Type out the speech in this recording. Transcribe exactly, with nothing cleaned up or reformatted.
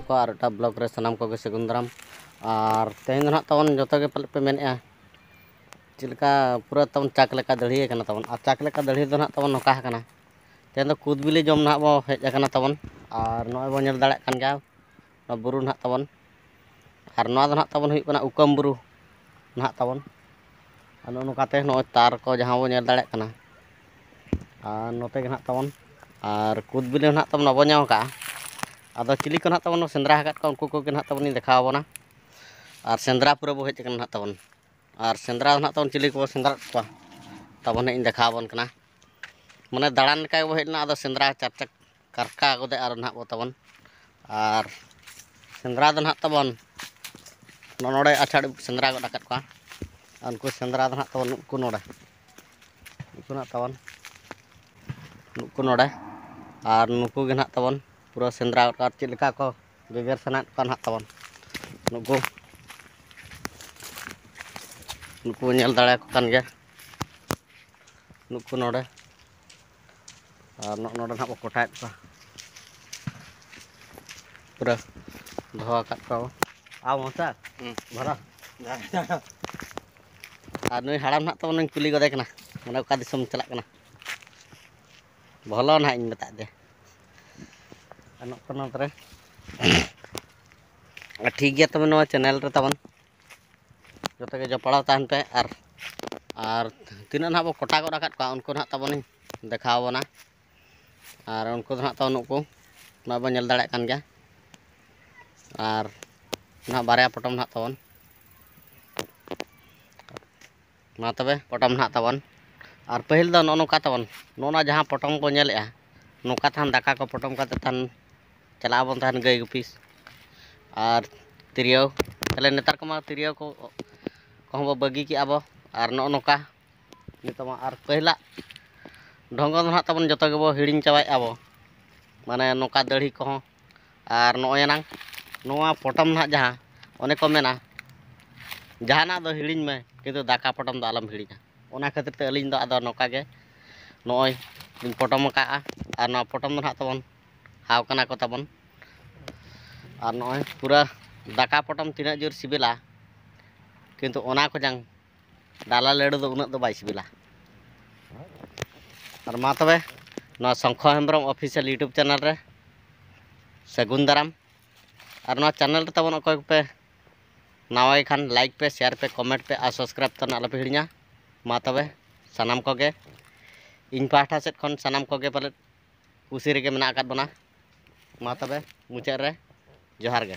ᱠᱚ ᱟᱨ ᱮᱴᱟᱜ ᱵᱞᱚᱜᱽ ᱨᱮ ᱥᱟᱱᱟᱢ ᱠᱚᱜᱮ ᱥᱟᱹᱜᱩᱱ ᱫᱟᱨᱟᱢ᱾ ᱟᱨ ᱛᱮᱦᱮᱧ ᱫᱚ ᱱᱟᱦᱟᱜ ᱛᱟᱵᱚᱱ ᱡᱚᱛᱚ ᱜᱮ ᱯᱟᱞᱮ ᱯᱮ ᱢᱮᱱᱮᱫᱼᱟ, ᱪᱮᱫ ᱞᱮᱠᱟ ᱯᱩᱨᱟᱹ ᱛᱟᱵᱚᱱ ᱪᱟᱠ ᱞᱮᱠᱟ ᱫᱟᱹᱲᱦᱤ ᱠᱟᱱᱟ ᱛᱟᱵᱚᱱ᱾ ᱟᱨ ᱪᱟᱠ ᱞᱮᱠᱟ ᱫᱟᱹᱲᱦᱤ ᱫᱚ ᱱᱟᱦᱟᱜ ᱛᱟᱵᱚᱱ ᱱᱚᱝᱠᱟ ᱟᱠᱟᱱᱟ᱾ ᱛᱮᱦᱮᱧ ᱫᱚ ᱠᱩᱫ ᱵᱤᱞᱤ ᱡᱚᱢ ᱱᱟᱦᱟᱜ ᱵᱚ ᱦᱮᱡ ᱟᱠᱟᱱᱟ ᱛᱟᱵᱚᱱ᱾ ᱟᱨ ᱱᱚᱜᱼᱚᱭ ᱵᱚᱱ ᱧᱮᱞ ᱫᱟᱲᱮᱭᱟᱜ ᱠᱟᱱ ᱜᱮᱭᱟ, ᱱᱚᱣᱟ ᱵᱩᱨᱩ ᱱᱟᱦᱟᱜ ᱛᱟᱵᱚᱱ᱾ ᱟᱨ ᱱᱚᱣᱟ ᱫᱚ ᱱᱟᱦᱟᱜ ᱛᱟᱵᱚᱱ ᱦᱩᱭᱩᱜ ᱠᱟᱱᱟ ᱩᱠᱟᱹᱢ ᱵᱩᱨᱩ ᱱᱟᱦᱟᱜ ᱛᱟᱵᱚᱱ᱾ ᱟᱨ ᱱᱚᱜᱼᱚ ᱱᱚᱝᱠᱟᱛᱮ ᱱᱚᱜᱼᱚᱭ ᱛᱟᱨ ᱠᱚ ᱡᱟᱦᱟᱸ ᱵᱚᱱ ᱧᱮᱞ ᱫᱟᱲᱮᱭᱟᱜ ᱠᱟᱱᱟ, ᱟᱨ ᱱᱚᱛᱮ ᱜᱮ ᱱᱟᱦᱟᱜ ᱛᱟᱵᱚᱱ, ᱟᱨ ᱠᱩᱫ ᱵᱤᱞᱤ ᱱᱟᱦᱟᱜ ᱛᱟᱵᱚᱱ ᱵᱟᱵᱚᱱ ᱧᱟᱢ ᱟᱠᱟᱫᱼᱟ᱾ ᱟᱫᱚ ᱪᱤᱞᱤ ᱠᱚ ᱱᱟᱦᱟᱜ ᱛᱟᱵᱚᱱ ᱥᱮᱸᱫᱽᱨᱟ ᱟᱠᱟᱫ ᱠᱚᱣᱟ, ᱩᱱᱠᱩ ᱠᱚᱜᱮ ᱱᱟᱦᱟᱜ ᱛᱟᱵᱚᱱ ᱤᱧ ᱫᱮᱠᱷᱟᱣ ᱟᱵᱚᱱᱟ᱾ ᱟᱨ ᱥᱮᱸᱫᱽᱨᱟ ᱯᱩᱨᱟᱹ ᱵᱚ ᱦᱮᱡ ᱟᱠᱟᱱᱟ ᱱᱟᱦᱟᱜ ᱛᱟᱵᱚᱱ᱾ ᱟᱨ ᱥᱮᱸᱫᱽᱨᱟ ᱫᱚ ᱱᱟᱦᱟᱜ ᱛᱟᱵᱚᱱ ᱪᱤᱞᱤ ᱠᱚᱵᱚ ᱥᱮᱸᱫᱽᱨᱟ ᱠᱚᱣᱟ, ᱛᱟᱵᱚᱱ ᱦᱟᱸᱜ ᱤᱧ ᱫᱮᱠᱷᱟᱣ ᱟᱵᱚᱱ ᱠᱟᱱᱟ᱾ ᱢᱟᱱᱮ ᱫᱟᱬᱟᱱ ᱞᱮᱠᱟ ᱜᱮᱵᱚ ᱦᱮᱡ ᱞᱮᱱᱟ, ᱟᱫᱚ ᱥᱮᱸᱫᱽᱨᱟ ᱪᱟᱨᱪᱟ ᱠᱟᱨᱠᱟ ᱜᱚᱫᱮ ᱟᱨ ᱱᱟᱦᱟᱜ ᱵᱚ ᱛᱟᱵᱚᱱ᱾ ᱟᱨ ᱥᱮᱸᱫᱽᱨᱟ ᱫᱚ ᱱᱟᱦᱟᱜ ᱛᱟᱵᱚᱱ ᱱᱚ-, ᱱᱚᱰᱮ ᱟᱪᱷᱟᱲ ᱥᱮᱸᱫᱽᱨᱟ ᱜᱚᱫ ᱟᱠᱟᱫ ᱠᱚᱣᱟ᱾ ᱟᱨ ᱩᱱᱠᱩ ᱥᱮᱸᱫᱽᱨᱟ ᱫᱚ ᱱᱟᱦᱟᱜ ᱛᱟᱵᱚᱱ ᱱᱩᱠᱩ ᱱᱚᱰᱮ, ᱱᱩᱠᱩ ᱱᱟᱦᱟᱜ ᱛᱟᱵᱚᱱ, ᱱᱩᱠᱩ ᱱᱚᱰᱮ᱾ ᱟᱨ ᱱᱩᱠᱩ ᱜᱮ ᱱᱟᱦᱟᱜ ᱛᱟᱵᱚᱱ ᱯᱩᱨᱟᱹ ᱥᱮᱸᱫᱽᱨᱟ ᱜᱚᱫ ᱠᱚᱣᱟ᱾ ᱟᱨ ᱪᱮᱫ ᱞᱮᱠᱟ ᱠᱚ ᱜᱮᱜᱮᱨ ᱥᱟᱱᱟᱭᱮᱫ ᱠᱚᱣᱟ ᱱᱟᱦᱟᱜ ᱛᱟᱵᱚᱱ ᱱᱩᱠᱩ, ᱱᱩᱠᱩ ᱧᱮᱞ ᱫᱟᱲᱮᱭᱟᱠᱚ ᱠᱟᱱ ᱜᱮᱭᱟ᱾ ᱱᱩᱠᱩ ᱱᱚᱰᱮ ᱟᱨ ᱱᱚᱜᱼᱚ ᱱᱚᱰᱮ ᱱᱟᱦᱟᱜ ᱵᱚ ᱠᱚᱴᱟᱭᱮᱫ ᱠᱚᱣᱟ, ᱯᱩᱨᱟᱹ ᱫᱚᱦᱚ ᱟᱠᱟᱫ ᱠᱚᱣᱟ ᱵᱚ᱾ ᱟᱢ ᱦᱚᱸ ᱥᱟᱨ? ᱦᱩᱸ᱾ ᱵᱷᱟᱨᱟ? ᱟᱨ ᱱᱩᱭ ᱦᱟᱲᱟᱢ ᱱᱟᱦᱟᱜ ᱛᱟᱵᱚᱱ ᱤᱧ ᱠᱩᱞᱤ ᱜᱚᱫᱮ ᱠᱟᱱᱟ, ᱢᱟᱱᱮ ᱚᱠᱟ ᱫᱤᱥᱚᱢ ᱪᱟᱞᱟᱜ ᱠᱟᱱᱟ? ᱵᱷᱚᱞᱚ ᱱᱟᱦᱟᱜ ᱤᱧ ᱢᱮᱛᱟᱫ ᱫᱮᱭᱟ᱾ ᱟᱨ ᱱᱚᱜᱼᱚ ᱱᱚᱛᱮ ᱨᱮ ᱟᱨ ᱴᱷᱤᱠ ᱜᱮᱭᱟ, ᱛᱚᱵᱮ ᱱᱚᱣᱟ ᱪᱮᱱᱮᱞ ᱨᱮ ᱛᱟᱵᱚᱱ ᱡᱚᱛᱚ ᱜᱮ ᱡᱚᱯᱲᱟᱣ ᱛᱟᱦᱮᱱ ᱯᱮ᱾ ᱟᱨ, ᱟᱨ ᱛᱤᱱᱟᱹᱜ ᱱᱟᱦᱟᱜ ᱵᱚ ᱠᱚᱴᱟ ᱜᱚᱫ ᱟᱠᱟᱫ ᱠᱚᱣᱟ, ᱩᱱᱠᱩ ᱱᱟᱦᱟᱜ ᱛᱟᱵᱚᱱᱤᱧ ᱫᱮᱠᱷᱟᱣ ᱟᱵᱚᱱᱟ᱾ ᱟᱨ ᱩᱱᱠᱩ ᱫᱚ ᱱᱟᱦᱟᱜ ᱛᱟᱵᱚᱱ ᱱᱩᱠᱩ ᱱᱚᱜᱼᱚᱭ ᱵᱚᱱ ᱧᱮᱞ ᱫᱟᱲᱮᱭᱟᱜ ᱠᱟᱱ ᱜᱮᱭᱟ᱾ ᱟᱨ ᱱᱟᱦᱟᱜ ᱵᱟᱨᱭᱟ ᱯᱚᱴᱚᱢ ᱱᱟᱦᱟᱜ ᱛᱟᱵᱚᱱ᱾ ᱢᱟ ᱛᱚᱵᱮ ᱯᱚᱴᱚᱢ ᱱᱟᱦᱟᱜ ᱛᱟᱵᱚᱱ᱾ ᱟᱨ ᱯᱟᱹᱦᱤᱞ ᱫᱚ ᱱᱚᱜᱼᱚ ᱱᱚᱝᱠᱟ ᱛᱟᱵᱚᱱ, ᱱᱚᱜᱼᱚ ᱱᱚᱣᱟ ᱡᱟᱦᱟᱸ ᱯᱚᱴᱚᱢ ᱵᱚᱱ ᱧᱮᱞᱮᱜᱼᱟ, ᱱᱚᱝᱠᱟ ᱛᱟᱦᱮᱱ ᱫᱟᱠᱟ ᱠᱚ ᱯᱚᱴᱚᱢ ᱠᱟᱛᱮ ᱛᱟᱦᱮᱱ ᱪᱟᱞᱟᱜ ᱟᱵᱚᱱ ᱛᱟᱦᱮᱱ ᱜᱟᱹᱭ ᱜᱩᱯᱤ ᱟᱨ ᱛᱤᱨᱭᱳ᱾ ᱛᱟᱦᱞᱮ ᱱᱮᱛᱟᱨ ᱠᱚᱢᱟ ᱛᱤᱨᱭᱳ ᱠᱚ, ᱠᱚᱦᱚᱸ ᱵᱚ ᱵᱟᱹᱜᱤ ᱠᱮᱜᱼᱟ ᱵᱚ᱾ ᱟᱨ ᱱᱚᱜᱼᱚ ᱱᱚᱝᱠᱟ ᱱᱤᱛᱚᱜ ᱢᱟ ᱟᱨ ᱯᱟᱹᱦᱤᱞᱟᱜ ᱰᱷᱚᱸᱜᱚ ᱫᱚ ᱱᱟᱦᱟᱜ ᱛᱟᱵᱚᱱ ᱡᱚᱛᱚ ᱜᱮᱵᱚ ᱦᱤᱲᱤᱧ ᱪᱟᱵᱟᱭᱮᱫᱼᱟ ᱵᱚ, ᱢᱟᱱᱮ ᱱᱚᱝᱠᱟ ᱫᱟᱹᱲᱦᱤ ᱠᱚᱦᱚᱸ᱾ ᱟᱨ ᱱᱚᱜᱼᱚᱭ ᱮᱱᱟᱝ ᱱᱚᱣᱟ ᱯᱚᱴᱚᱢ ᱱᱟᱦᱟᱜ ᱡᱟᱦᱟᱸ ᱚᱱᱮ ᱠᱚ ᱢᱮᱱᱟ, ᱡᱟᱦᱟᱱᱟᱜ ᱫᱚ ᱦᱤᱲᱤᱧ ᱢᱮ, ᱠᱤᱱᱛᱩ ᱫᱟᱠᱟ ᱯᱚᱴᱚᱢ ᱫᱚ ᱟᱞᱚᱢ ᱦᱤᱲᱤᱧᱟ᱾ ᱚᱱᱟ ᱠᱷᱟᱹᱛᱤᱨ ᱛᱮ ᱟᱹᱞᱤᱧ ᱫᱚ ᱟᱫᱚ ᱱᱚᱝᱠᱟ ᱜᱮ ᱱᱚᱜᱼᱚᱭ ᱞᱤᱧ ᱯᱚᱴᱚᱢ ᱟᱠᱟᱫᱼᱟ᱾ ᱟᱨ ᱱᱚᱣᱟ ᱯᱚᱴᱚᱢ ᱫᱚ ᱱᱟᱦᱟᱜ ᱛᱟᱵᱚᱱ ᱦᱟᱣ ᱠᱟᱱᱟ ᱠᱚ ᱛᱟᱵᱚᱱ᱾ ᱟᱨ ᱱᱚᱜᱼᱚᱭ ᱯᱩᱨᱟᱹ ᱫᱟᱠᱟ ᱯᱚᱴᱚᱢ ᱛᱤᱱᱟᱹᱜ ᱡᱳᱨ ᱥᱤᱵᱤᱞᱟ, ᱠᱤᱱᱛᱩ ᱚᱱᱟ ᱠᱷᱚᱱᱟᱝ ᱰᱟᱞᱟ ᱞᱟᱹᱰᱩ ᱫᱚ ᱩᱱᱟᱹᱜ ᱫᱚ ᱵᱟᱭ ᱥᱤᱵᱤᱞᱟ᱾ ᱟᱨ ᱢᱟ ᱛᱚᱵᱮ, ᱱᱚᱣᱟ ᱥᱚᱝᱠᱷᱚ ᱦᱮᱢᱵᱨᱚᱢ ᱚᱯᱷᱤᱥᱤᱭᱟᱞ YouTube ᱪᱮᱱᱮᱞ ᱨᱮ ᱥᱟᱹᱜᱩᱱ ᱫᱟᱨᱟᱢ᱾ ᱟᱨ ᱱᱚᱣᱟ ᱪᱮᱱᱮᱞ ᱨᱮ ᱛᱟᱵᱚᱱ ᱚᱠᱚᱭ ᱠᱚᱯᱮ ᱱᱟᱣᱟ ᱜᱮ ᱠᱷᱟᱱ, ᱞᱟᱭᱤᱠ ᱯᱮ, ᱥᱮᱭᱟᱨ ᱯᱮ, ᱠᱚᱢᱮᱱᱴ ᱯᱮ ᱟᱨ ᱥᱟᱵᱥᱠᱨᱟᱭᱤᱵ ᱛᱟᱵᱚᱱ ᱟᱞᱚᱯᱮ ᱦᱤᱲᱤᱧᱟ᱾ ᱢᱟ ᱛᱚᱵᱮ, ᱥᱟᱱᱟᱢ ᱠᱚᱜᱮ, ᱤᱧ ᱯᱟᱦᱴᱟ ᱥᱮᱫ ᱠᱷᱚᱱ ᱥᱟᱱᱟᱢ ᱠᱚᱜᱮ ᱯᱟᱞᱮᱫ ᱠᱩᱥᱤ ᱨᱮᱜᱮ ᱢᱮᱱᱟᱜ ᱟᱠᱟᱫ ᱵᱚᱱᱟ᱾ ᱢᱟ ᱛᱚᱵᱮ, ᱢᱩᱪᱟᱹᱫ ᱨᱮ ᱡᱚᱦᱟᱨ ᱜᱮ᱾